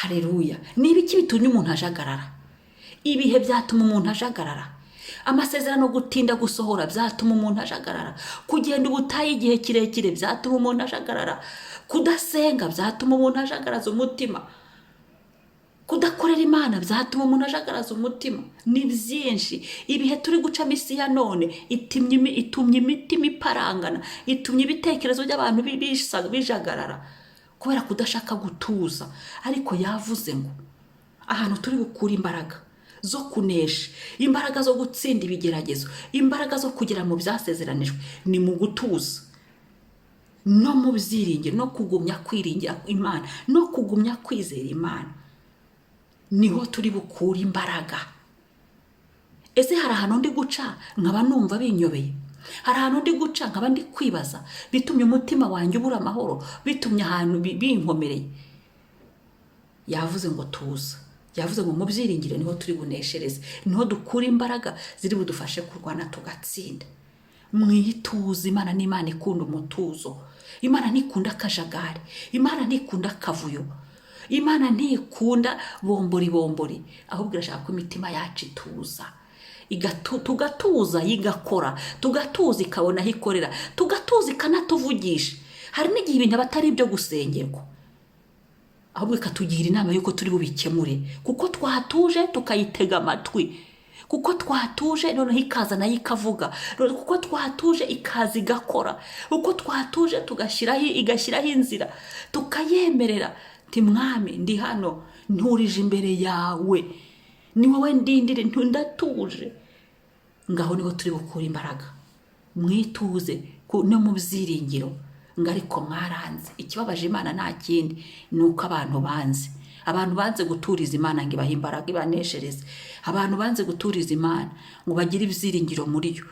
Hareruya! Ni ibiki bitumye umuntu ajagarara? Ibihe byatuma umuntu ajagarara. Amasezerano gutinda gusohora byatuma umuntu ajagarara. Kugenda ubutayu igihe kirekire byatuma umuntu ajagarara. Kudasenga byatuma umuntu ajagaraza umutima. Kudakorera Imana byatuma umuntu ajagaraza umutima. Ni byinshi. Ibihe turi gucamo, isi ya none itumye imitima iparangana, itumye ibitekerezo by'abantu bijagarara kubera kudashaka gutuza. Ariko yavuze ngo ahantu turi bukure imbaraga zo kunesha, imbaraga zo gutsinda ibigeragezo, imbaraga zo kugera mu byasezeranijwe, ni mu gutuza no mu byiringiro, no kugumya kwiringira Imana, no kugumya kwizera Imana, niho turi bukure imbaraga. Ese hari ahantu ndi guca nkaba numva binyobeye? Hari ahantu ndi guca nkaba ndi kwibaza, bitumye umutima wanjye ubura amahoro, bitumye ahantu binkomereye? Yavuze ngo tuza. Yavuze ngo mu byiringiro niho turi buneshereze, niho dukura imbaraga ziri budufashe kurwana tugatsinda. Mwituze. Imana ni Imana ikunda umutuzo. Imana ntikunda akajagari. Imana ntikunda akavuyo. Imana ntikunda bombori bombori, ahubwo irashaka ko imitima yacu ituza. Tugatuza igakora, tugatuza ikabona aho ikorera, tugatuza ikanatuvugisha. Hari n'igihe ibintu aba atari ibyo gusengerwa, ahubwo ikatugira inama y'uko turi bubikemure, kuko twatuje tukayitega amatwi, kuko twatuje noneho ikaza nayo ikavuga, kuko twatuje ikaza igakora, kuko twatuje tugashyiraho, igashyiraho inzira, tukayemerera nti: "Mwami, ndi hano, nturije imbere yawe, ni wowe ndindire, ndatuje." Ngaho niho turi bukure imbaraga, mwituze no mu byiringiro. Ngo ariko mwaranze. Ikibabaje Imana nta kindi, ni uko abantu banze, abantu banze guturiza Imana ngo ibahe imbaraga, ibaneshereze. Abantu banze guturiza Imana ngo bagire ibyiringiro muri yo,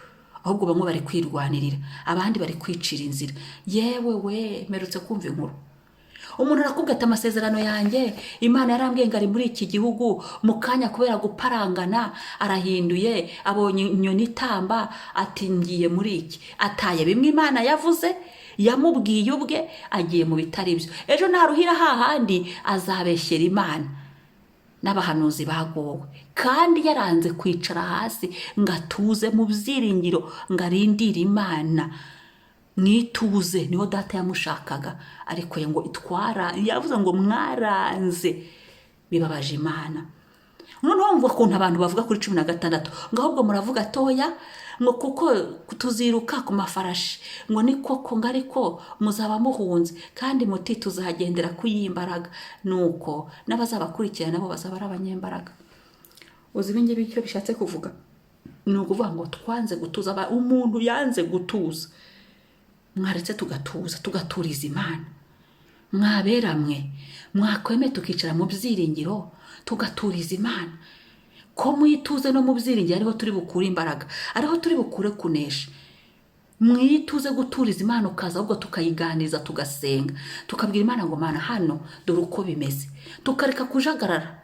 ahubwo bamwe bari kwirwanirira, abandi bari kwicira inzira. Yewe we, mperutse kumva inkuru, umuntu arakubwira ati: "Amasezerano yanjye Imana yarambwiye ngo ari muri iki gihugu." Mu kanya, kubera guparangana, arahinduye, abonye inyoni itamba, ati: "Ngiye muri iki." Ataye bimwe Imana yavuze, yamubwiye ubwe, agiye mu bitari byo. Ejo naruhira hahandi azabeshyera Imana n'abahanuzi bagowe, kandi yaranze kwicara hasi ngo atuze mu byiringiro, ngo arindire Imana. Mwituze niho Data yamushakaga, ariko ngo itwara, yavuze ngo mwaranze, bibabaje Imana. Noneho wumva ukuntu abantu bavuga kuri 16, ngo ahubwo muravuga toya, ngo kuko tuziruka ku mafarashi, ngo ni koko, ngo ariko muzaba muhunze, kandi muti: "Tuzagendera ku y'imbaraga." Nuko n'abazabakurikira nabo bazaba ari abanyembaraga. Uzi ibi ngibi icyo bishatse kuvuga? Ni ukuvuga ngo twanze gutuza. Umuntu yanze gutuza. Mwaretse tugatuza, tugaturiza Imana? Mwabera mwe, mwakweme tukicara mu byiringiro, tugaturiza Imana, ko mwituze no mu byiringiro ariho turi bukure imbaraga, ariho turi bukure kunesha? Mwituze guturiza Imana, ukaza ahubwo tukayiganiriza, tugasenga, tukabwira Imana ngo: "Mana, hano dore uko bimeze." Tukareka kujagarara,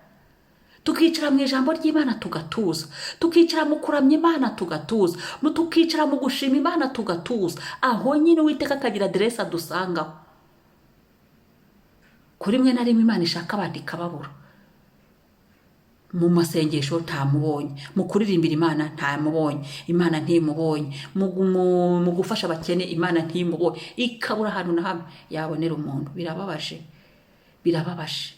tukicara mu ijambo ry'Imana tugatuza, tukicara mu kuramya Imana tugatuza, tukicara mu gushima Imana tugatuza. Aho nyine Uwiteka akagira aderesi adusangaho. Kuri rimwe na rimwe Imana ishaka abantu ikababura. Mu masengesho ntamubonye, mu kuririmbira Imana ntamubonye, Imana ntimubonye, mu gufasha abakene Imana ntimubonye, ikabura ahantu na hamwe yabonera umuntu. Birababaje, birababaje.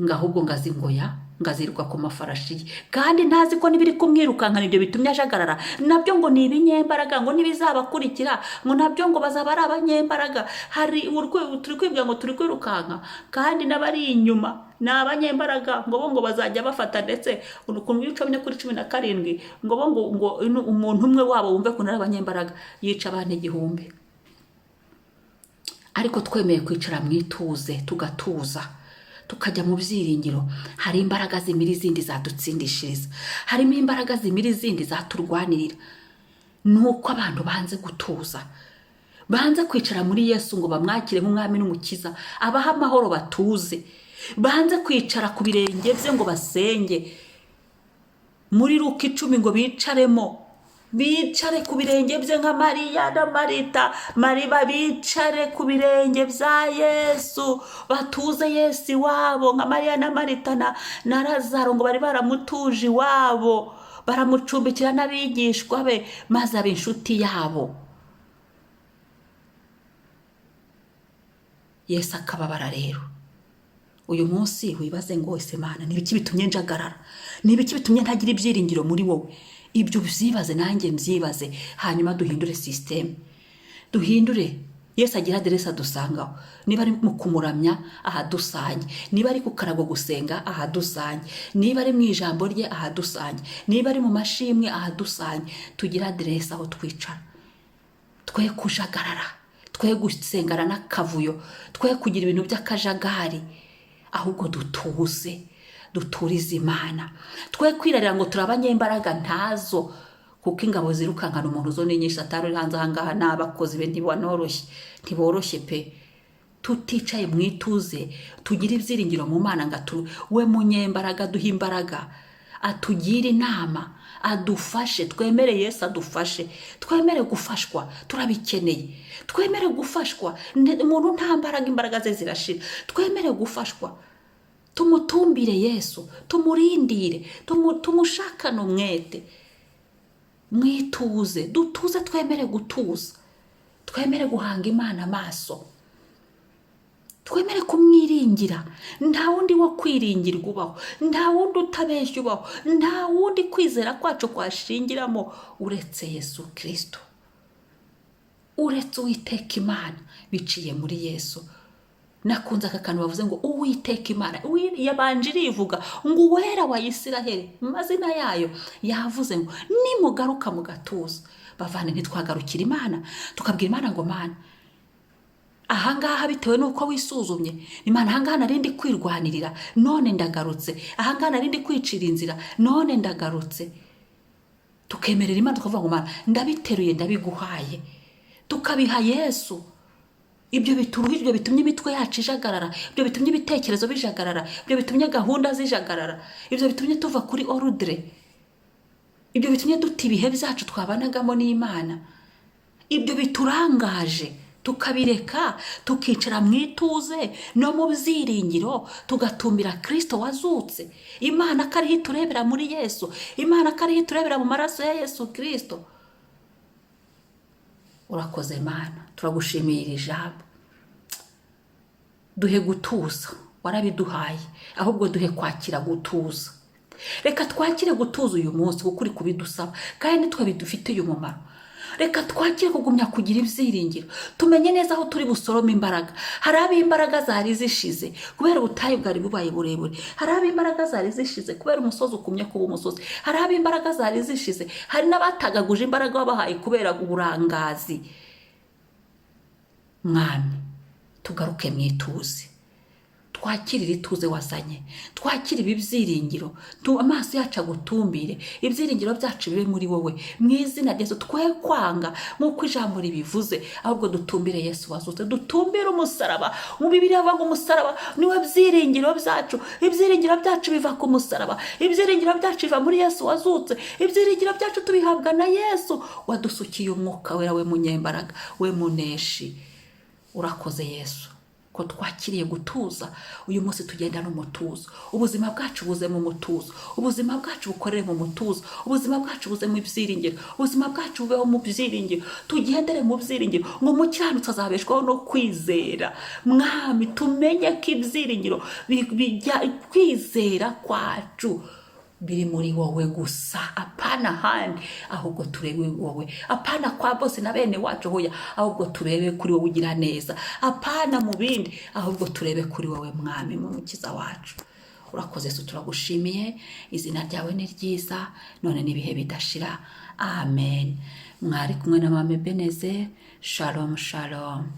Ngo ahubwo ngazi ngoya ngaziruka ku mafarashi ye, kandi ntazi ko n'ibiri kumwirukankana, ibyo bitumye ajagarara, nabyo ngo ni ibinyembaraga, ngo n'ibizabakurikira, ngo nabyo ngo bazaba ari abanyembaraga. Hari urwego turi kwibwira ngo turi kwirukanka, kandi n'abari inyuma ni abanyembaraga, ngo bo ngo bazajya bafata. Ndetse ukuntu iyo ucomye kuri 17, ngo bo ngo umuntu umwe wabo, wumve ukuntu ari abanyembaraga, yica abantu 1000. Ariko twemeye kwicara mu ituze, tugatuza, tukajya mu byiringiro, hari imbaraga zimira izindi zadutsindishiriza, harimo imbaraga zimira izindi zaturwanirira. Ni uko abantu banze gutuza, banze kwicara muri Yesu ngo bamwakire nk'umwami n'umukiza abahe amahoro, batuze. Banze kwicara ku birenge bye ngo basenge muri Luka 10, ngo bicaremo. Bicare ku birenge bye nka Mariya na Marita. Mariba bicare ku birenge bya Yesu, batuze Yesu iwabo nka Mariya na Marita na Lazaro, ngo bari baramutuje iwabo, baramucumbikira n'abigishwa be, maze aba inshuti yabo. Yesu akababara. Rero uyu munsi wibaze ngo: "Ese Mana, ni ibiki bitumye njagarara? Ni ibiki bitumye ntagira ibyiringiro muri wowe?" Ibyo ubyibaze, nanjye mbyibaze, hanyuma duhindure système, duhindure. Yesu agira aderesi adusangaho. Niba ari mu kumuramya, ahadusange. Niba ari ku karago gusenga, ahadusange. Niba ari mu ijambo rye, ahadusange. Niba ari mu mashimwe, ahadusange. Tugire aderesi aho twicara, twe kujagarara, twe gusengana n'akavuyo, twe kugira ibintu by'akajagari, ahubwo dutuze, duturize Imana. Twe kwirarira ngo turi abanyembaraga, ntazo, kuko ingabo zirukankana umuntu zo ni nyinshi. Atari uri hanze ahangaha n'abakozi be ntibanoroshye, ntiboroshye pe. Tuticaye mu ituze, tugire ibyiringiro mu Mana, ngo we munyembaraga duhe imbaraga, atugire inama, adufashe. Twemere Yesu adufashe, twemere gufashwa, turabikeneye. Twemere gufashwa. Umuntu nta mbaraga, imbaraga ze zirashira. Twemere gufashwa, tumutumbire Yesu, tumurindire, tumushakane umwete mwituze. Dutuze, twemere gutuza, twemere guhanga Imana amaso, twemere kumwiringira. Nta wundi wo kwiringirwa ubaho, nta wundi utabeshya ubaho, nta wundi kwizera kwacu kwashingiramo uretse Yesu Kirisito, uretse Uwiteka Imana biciye muri Yesu. Nakunze aka kantu bavuze ngo Uwiteka Imana yabanje irivuga ngo Uwera wa Isiraheli mu mazina yayo. Yavuze ngo nimugaruka mu gatuza. Bavane, ntitwagarukira Imana, tukabwira Imana ngo: "Mana, ahangaha bitewe n'uko wisuzumye, Imana, ahangaha nari ndi kwirwanirira, none ndagarutse. Ahangaha nari ndi kwicira inzira, none ndagarutse." Tukemerera Imana, tukavuga ngo: "Mana, ndabiteruye, ndabiguhaye." Tukabiha Yesu ibyo bituruhije, ibyo bitumye imitwe yacu ijagarara, ibyo bitumye ibitekerezo bijagarara, ibyo bitumye gahunda zijagarara, ibyo bitumye tuva kuri ordre, ibyo bitumye duta ibihe byacu twabanagamo n'Imana, ibyo biturangaje, tukabireka, tukicara mu ituze no mu byiringiro, tugatumbira Kirisito wazutse. Imana ko ariho iturebera muri Yesu, Imana ko ariho iturebera mu maraso ya Yesu Kirisito. Urakoze Mana, turagushimiye iri jambo. Duhe gutuza, warabiduhaye, ahubwo duhe kwakira gutuza. Reka twakire gutuza uyu munsi, kuko uri kubidusaba kandi nitwe bidufitiye umumaro. Reka twakire kugumya kugira ibyiringiro, tumenye neza aho turi busorome imbaraga. Hari ab'imbaraga zari zishize kubera ubutayu bwari bubaye burebure, hari ab'imbaraga zari zishize kubera umusozi ukumye kuba umusozi, hari ab'imbaraga zari zishize, hari n'abatagaguje imbaraga wabahaye kubera uburangazi. Mwami, tugaruke mu ituze, twakirire ituze wazanye, twakire ibi byiringiro, amaso yacu agutumbire, ibyiringiro byacu bibe muri wowe mu izina rya Yesu. Twe kwanga nk'uko ijambo ribivuze, ahubwo dutumbire Yesu wazutse, dutumbire umusaraba. Mu Bibiliya bavuga ngo umusaraba niwe byiringiro byacu. Ibyiringiro byacu biva ku musaraba, ibyiringiro byacu biva muri Yesu wazutse, ibyiringiro byacu tubihabwa na Yesu wadusukiye Umwuka Wera, we munyembaraga, we muneshi. Urakoze Yesu ko twakiriye gutuza uyu munsi. Tugenda n'umutuzo, ubuzima bwacu buze mu mutuzo, ubuzima bwacu bukorere mu mutuzo, ubuzima bwacu buze mu byiringiro, ubuzima bwacu bubeho mu byiringiro, tugendere mu byiringiro, ngo umukiranutsi azabeshwaho no kwizera. Mwami, tumenye ko ibyiringiro bijya kwizera kwacu biri muri wowe gusa, apana ahandi, ahubwo turebe wowe, apana kwa bose na bene wacu, hoya, ahubwo turebe kuri wowe ugira neza, apana mu bindi, ahubwo turebe kuri wowe Mwami, mu Mukiza wacu. Urakoze Yesu, turagushimiye, izina ryawe ni ryiza none n'ibihe bidashira. Amen. Mwari kumwe na Mame Beneze. Shalom, shalom.